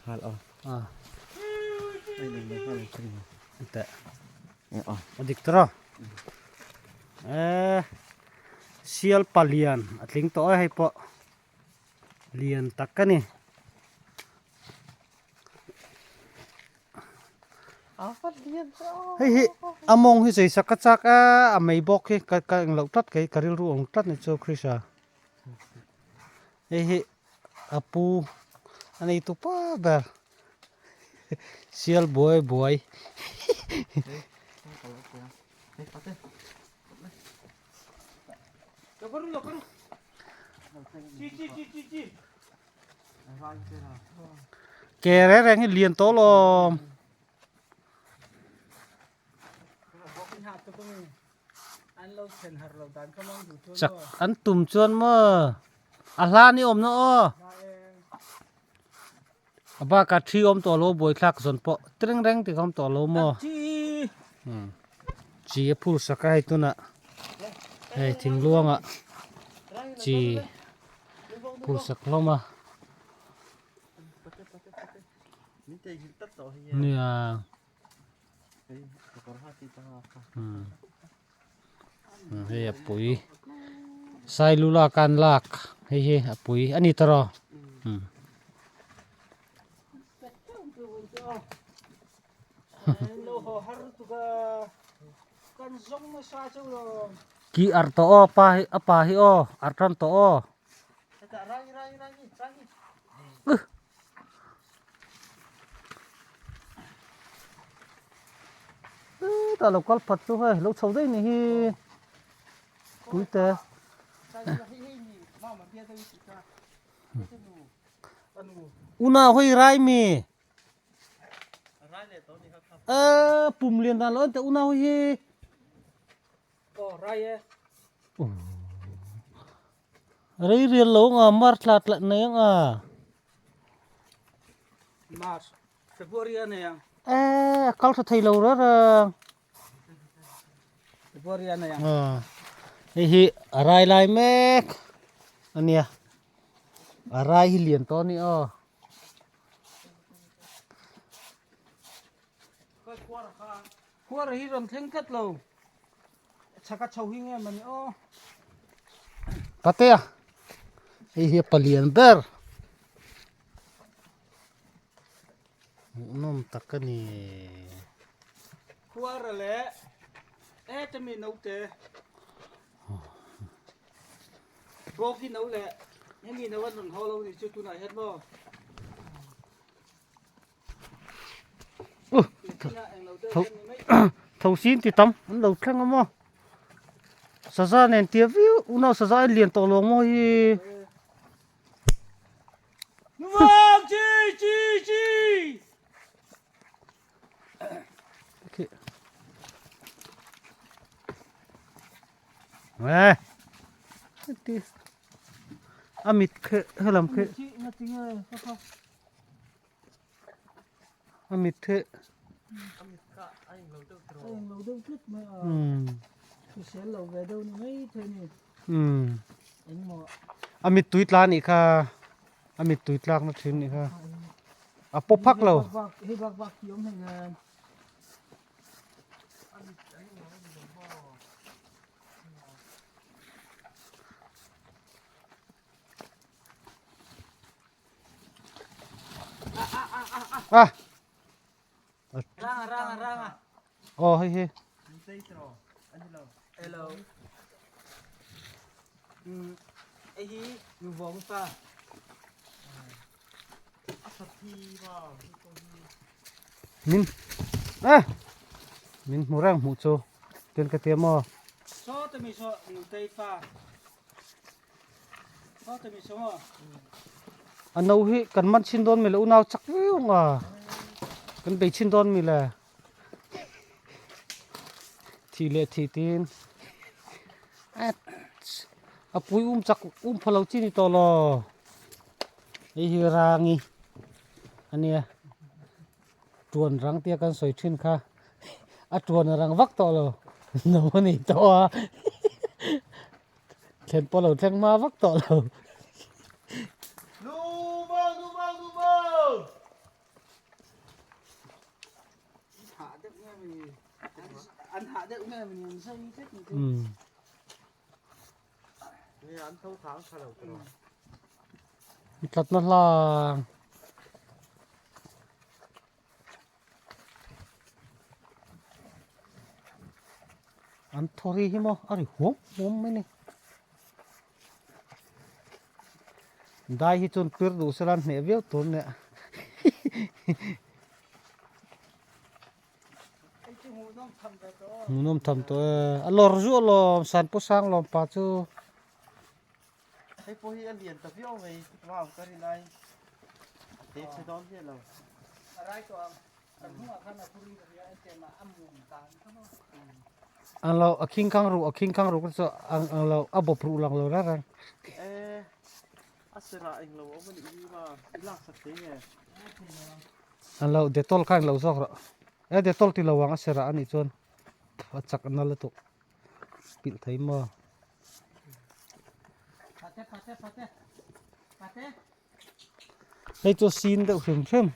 Nghal aw. A. A inang lo nghal ang chu ni. Teh. E aw. A dik tawh a. E sial palian a tling tawh e hei pawh lian tak a ni. Hei hi a mawng hi chei sak a chak a a mei bawk hi ka ka engloh tlat kei ka rilru awm tlat ni chu Krishna. Hei hi a pu a nei tu pa ber sial buai buai. Ke reng reng hi lian tawh lawm. Chak an tum chuan maw a hlan i awm na aw. A bakah thi awm tawh lo buaithlak zawn pawh tring reng tih kha awm tawh lo maw. Chi a phur sak a hei tunah hei thingluangah chi phur sak hlawm a. Nia. Hei a pui Sailula kan lak hei hi a pui a ni tawh rawh. Ki arh tawh aw pa hi a pa hi aw arh tan tawh aw. Tah lo kal phat chu hei lo chho daih ni hi puite. Unau hei rai mi. Ơ pum lian dan lo en teh unau hi. Rei rial lo anga March thla tla nei anga. March February a nei ang. E a kal tha thei lo reng reng. February a nei ang. Hei hi a rai lai mek ania. A rai hi lian tawh a ni aw. Khuar hi rawn thleng tlat lo. Chhaka chho hi nge mawni aw. Patea hei hi a palian ber hmuhnawm tak a ni. Khuara leh heta mi naute bawk hi no leh hemi no an rawn haw lo ni chu tunah hian maw. Tho sin ti tam an lo thleng a maw saza nen tia viau unau saza a lian tawh lo maw hi. A mit khi helam khi. A mit hi a mit tui tla anih kha a mit tui tlak na thin anih kha a paw phak lo. A Ranga ranga ranga. Aw hei hi. Hello. Hei hi nuvawng pa. Min eh min hmu reng hmuh chu tin ka tia maw. Saw te mi saw nutei pa. A no hi kan man chin dawn mi le unau chak viau ang a kan bei chin dawn mi le thih leh thih tiin a pui um chak um pha lo chi ni tawh lo hei hi rangi ania tuan rang tia kan sawi thin kha a tuan a rang vak tawh lo no a ni tawh a. Thlen pawh lo thleng hma vak tawh lo. Tlatna hlang. An thawri hi maw a ri huam huam mai ni. Dai hi chuan pir duh sela an hneh viau tur nia. Hmuhnawm tham tawh e. A lawr zuah lawm san pawh sang lawm pa chu. Hei pawh hi a lian ta viau mai wow ka rin ai a te chhe dawn hian lo. Ang lo a khing khang ru a khing khang ru ka chu ang ang lo a bawp ruh lang lo reng reng. E a serah englo a awm a nih hi ma i lak sak thei nge. Ang lo dettol kha englo zawk rawh. E dettol ti lo ang a serah a nih chuan a chak a nal lutuk pilh thei maw. Hei chu sin deuh hrim hrim.